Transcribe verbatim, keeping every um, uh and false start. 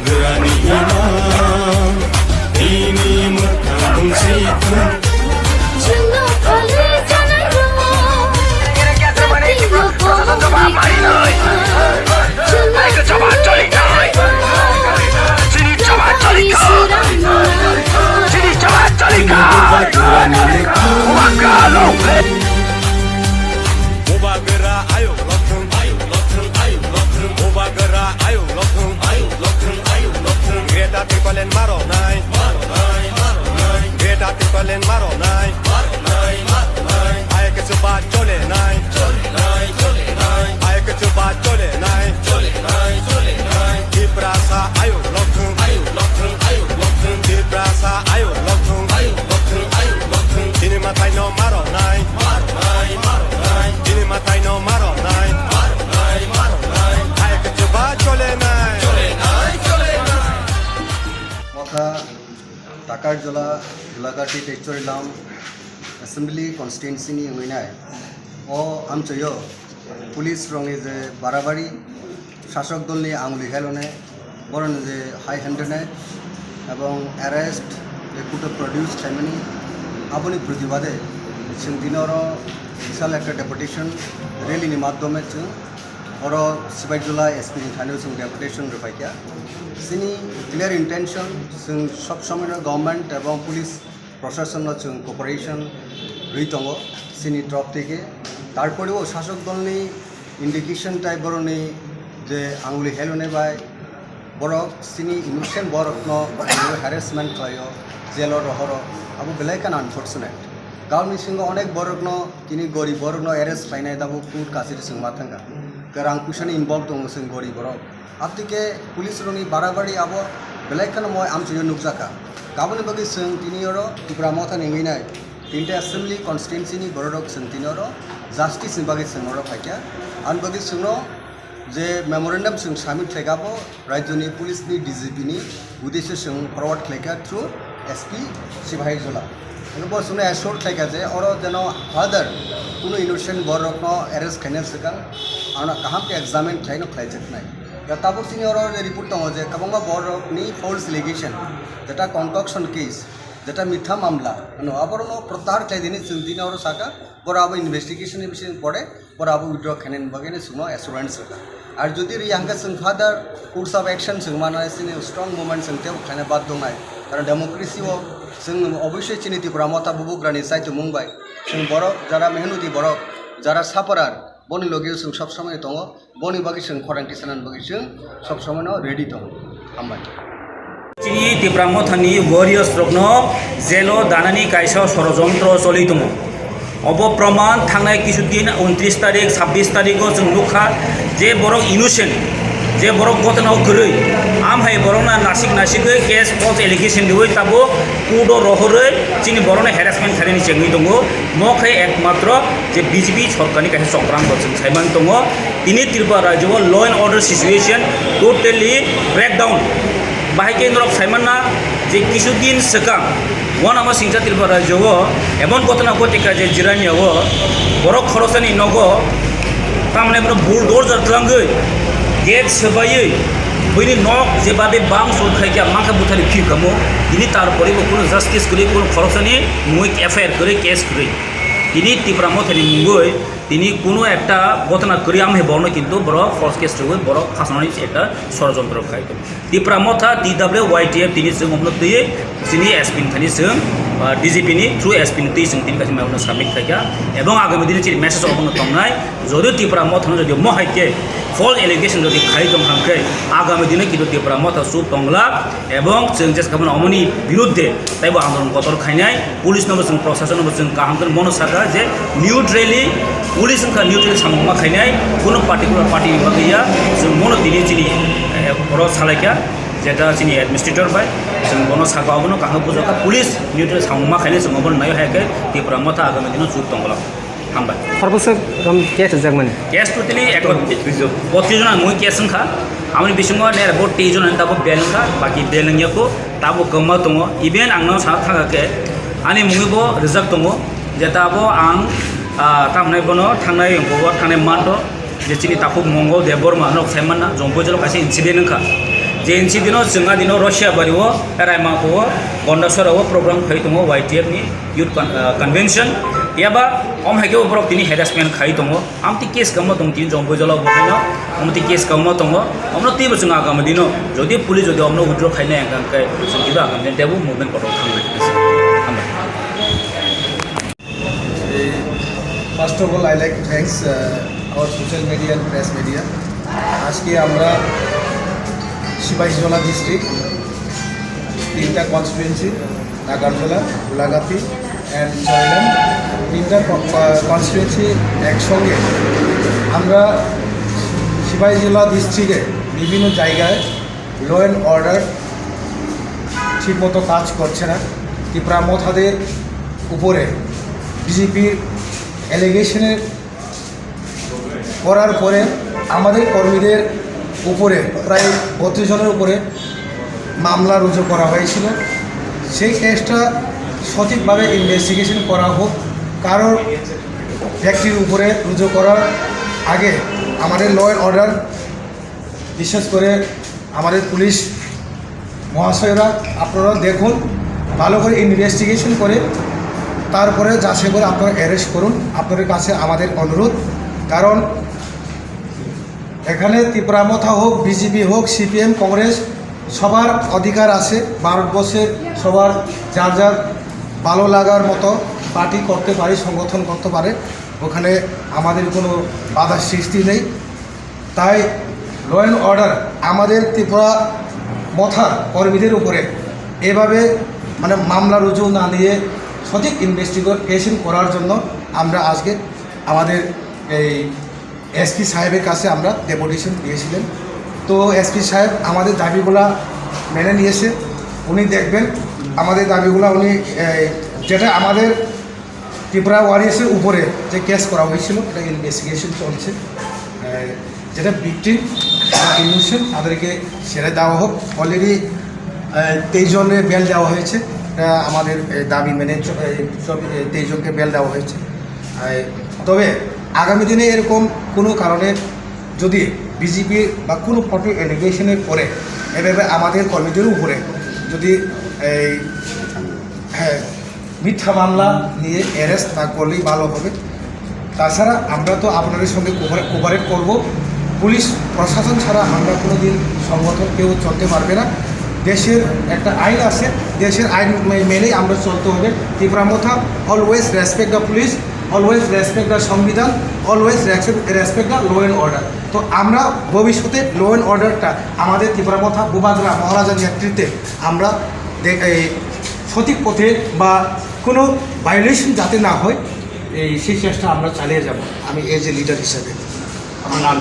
Rani ima, ini mwkhang bungsi thang. Bubagra ayuk lothung, ayuk lothung, ayuk lothung. Bubagra ayuk lothung, ayuk lothung, ayuk lothung. Greater Tipraland maronai, maronai, maronai. Greater Tipraland maronai, maronai, maronai. Ayuk chuba cholenai, cholenai, cholenai. Ayuk chuba cholenai, cholenai, cholenai. Tiprasa ayuk lothung, ayuk lothung, ayuk lothung. Tiprasa ayuk lothung, ayuk lothung, ayuk lothung. Chini mathai no maronai, maronai, maronai. Chini mathai no maronai, maronai, maronai. Ayuk chuba cholenai, cholenai, cholenai. Motha Takarjala, Gulagati, Techorilam Assembly Constituency ni wngwi nai. O amchoyo police rokni je barabari, sasok dolni anguli helone, boroni je high handedness ebong arrest, je kuto produce khlaimani, aboni protibade chwng dino oro bisal ekta deputation rally ni madhyome chwng oro Sibaijala S P ni thani chwng deputation rwphaikha. Chini clear intention, chwng sob somoino government ebong police Proshasonno chwng cooperation rwi tongo chini top theke. Tarpore o sasok dolni indication tai borokni je anguli helone bai borok chini innocent borokno harassment khlaio, jailo rohoro, abo belai kheno unfortunate. Gaon bisingo onek borokno, chini gorib borokno arrest khlainai tabuk court kachari chwng ma thangkha. Kwrang puisani involve tongo chwng gorib borok. Abtike police rokni barabari abo belai kheno moi amchwio nukjakha. Aboni bagwi chwng tini oro Tipra Motha ni wngwi nai tinta assembly constituency ni borok rok chwng tini oro justice ni bagwi chwng oro phaikha. Aboni bagwi chwngno je memorandum chwng submit khlaikha abo rajyoni police ni D G P ni uddesyo chwng forward khlaikha through S P Sipahijola. Hingke bo chwngno assure khlaikha je oro jeno further kunu innocent borokno arrest khaina swkang ano kaham khe examine khlaino khlaijaknai. Ya tabuk chini oro report tongo je kwbangma borokni false allegation, jeta concoction case, jeta mitha mamla, ano aborokno protyahar khlaidini chwng tini oro saka, boro abo investigation ni bising pore, boro abo withdraw khainani bagwi no chwngno assurance rwkha. Ar jodi riya hwnkhe chwng further course of action chwng mano, chini strong movement chwng teibo khlaina bad wngnai. Karon democracy o chwng oboisoi chini Tipra Motha bubagrani chaitumung bai chwng borok jara mehnoti borok, jara sufferer, boni logi o chwng sob somoi tongo. Boni bagwi chwng khorang tisanani bagwi chwng sob somoi no ready tongo. Hambai. Chini Tipra Mothani warriors rokno jelo danani kaisa sorojontro choli tongo. Obo proman thangnai kisu din untris tarik, sabbish tarik o chwng nukha je borok innocent, je borok gotna o kwrwi, amhai borokno nasik nasigwi case false allegation riwi tabuk court o rohorwi chini borokno harassment khainani chengwi tongo. Mo khe ekmatro je B J P sorkarni kaisa chokrango chwng saimani tongo. Tini Tripura rajyo o law and order situation totally breakdown. Bahai khe norok saimanna je kisu din swkang uanama singcha Tripura rajyo o emon ghotona ghotika je Jirania o borok khoroksani nogo tamni bono bulldozer twlangwi gate swbaiwi buini nok je bade bang chul khaikha mankha buthari phirkamo tini tarpore bo kuno justice kwrwi kuno khoroksani mui F I R kwrwi case kwrwi. Tini Tipra Mothani mungwi tini kuno ekta ghotona kwrwi amhai borokno kintu borok false case rwwi borok khasanani ekta sorojontro khai. Tipra Motha T W Y T F tini chwng omono twiwi chini S P ni thani chwng, ah, D G P ni through S P ni twi chwng tini kaisa memo submit khaikha. Ebong agami dini chini message omono tongnai, jodi Tipra Mothano jodi mohai khe false allegation jodi khai tong kha khe agami dini kintu Tipra Motha chup tongla. Ebong chwng jesa khe bono omoni birudde taibo andolon kotor khainai, police nobo chwng, proshashan nobo chwng kaham khe bono sakha je neutrally, police wngkha neutrally samung ma khainai, kuno particular party ni bagwi ya, chwng bono tini chini, eh, oro salaikha, jeta chini administrator bai, chwng bono sakha, obono kaham bujakha, police neutrally samung ma khainai, chwng obono naiwi hai khe Tipra Motha agami dino chup tongla. Hambai. Sarbosok rom case rijak mani. Case totally ekot botris jon. Botris jon ang mui case wngkha. Amoni bisingo nera bo tei jon ang tabo bel wngkha, baki bel wngya ko tabo kwma tongo. Even ang no sa thangkha khe ani mungwi bo rijak tongo. Je tabo ang, ah, tamni bono thangnai, bo thangnai manto. Je chini takhuk Mongol Debbarma nok saimanna, Jompuijalo kaisa incident wngkha. J N C dino, chwngna dino Russia bari o, Raimako o, Gondasora o program khai tongo Y T F ni youth con-, ah, convention. Yaba om hai khe o borok tini harassment khai tongo. Amtwi case kamo tong tini Jomboi Jola bo haino, amtwi case kamo tongo. Omno twibo chwng agam dino, jodi police jodi omno withdraw khaina engkang khe, chwng kiba agam din tebo movement kotor thangnai. Hambai. First of all, I like to thanks, uh, our social media and press media. আজকে আমরা সিপাহীজলা ডিস্ট্রিক্ট, তিনটা কনস্টিটুয়েন্সি, নাগারজলা, গোলাঘাটি অ্যান্ড চয়লাম, তিনটা কনস্টিটুয়েন্সি একসঙ্গে আমরা সিপাহীজলা ডিস্ট্রিক্টে বিভিন্ন জায়গায় ল অ্যান্ড অর্ডার ঠিকমতো কাজ করছে না। তিপ্রা মথাদের উপরে বিজেপির অ্যালিগেশনের করার পরে আমাদের কর্মীদের উপরে প্রায় বত্রিশ জনের উপরে মামলা রুজু করা হয়েছিল। সেই কেসটা সঠিকভাবে ইনভেস্টিগেশন করা হোক, কারোর ব্যক্তির উপরে রুজু করার আগে আমাদের ল অ্যান্ড অর্ডার, বিশেষ করে আমাদের পুলিশ মহাশয়রা, আপনারা দেখুন, ভালো করে ইনভেস্টিগেশন করে তারপরে যাচাই করে আপনারা অ্যারেস্ট করুন। আপনাদের কাছে আমাদের অনুরোধ, কারণ এখানে তিপ্রা মথা হোক, বিজেপি হোক, সিপিএম, কংগ্রেস, সবার অধিকার আছে। ভারতবর্ষের সবার যার যার ভালো লাগার মতো পার্টি করতে পারে, সংগঠন করতে পারে, ওখানে আমাদের কোনো বাধার সৃষ্টি নেই। তাই ল অ্যান্ড অর্ডার আমাদের তিপ্রা মথার কর্মীদের উপরে এভাবে, মানে, মামলা রুজু না দিয়ে সঠিক ইনভেস্টিগেশন করার জন্য আমরা আজকে আমাদের এই এসপি সাহেবের কাছে আমরা ডেপুটেশন দিয়েছিলেন। তো এসপি সাহেব আমাদের দাবিগুলা মেনে নিয়েছে, উনি দেখবেন আমাদের দাবিগুলা। উনি, এই, যেটা আমাদের তিপ্রা ওয়ারিয়ার্সের উপরে যে কেস করা হয়েছিল, এটা ইনভেস্টিগেশন চলছে। আহ, যেটা ভিকটিম বা ইনোসেন্ট, তাদেরকে ছেড়ে দেওয়া হোক। অলরেডি তেইশ জনের বেল দেওয়া হয়েছে। এটা আমাদের, আহ, দাবি মেনে চ-, এই সব, এই তেইশ জনকে বেল দেওয়া হয়েছে। আহ, তবে আগামী দিনে এরকম কোনো কারণে যদি বিজেপি বা কোনো পার্টি অ্যালিগেশনের পরে এভাবে আমাদের কর্মীদের উপরে যদি এই, হ্যাঁ, মিথ্যা মামলা নিয়ে অ্যারেস্ট না করলেই ভালো হবে। তাছাড়া আমরা তো আপনাদের সঙ্গে কোপারে-, কোপারেট করব। পুলিশ প্রশাসন ছাড়া আমরা কোনো দিন সংগঠন কেউ চলতে পারবে না। দেশের একটা আইন আছে, দেশের আইন মে-, মেনেই আমরা চলতে হবে। তিপ্রা মথা, always respect the police, always respect the সংবিধান, always respect, respect the law and order। তো আমরা ভবিষ্যতে ল অ্যান্ড অর্ডারটা আমাদের তিপ্রা মথা বুবাগ্রা মহারাজার নেতৃত্বে আমরা দে-, এই সঠিক পথে বা কোনো ভায়োলেশন যাতে না হয়, এই সেই চেষ্টা আমরা চালিয়ে যাব, আমি এজ এ লিডার হিসাবে। আমার নাম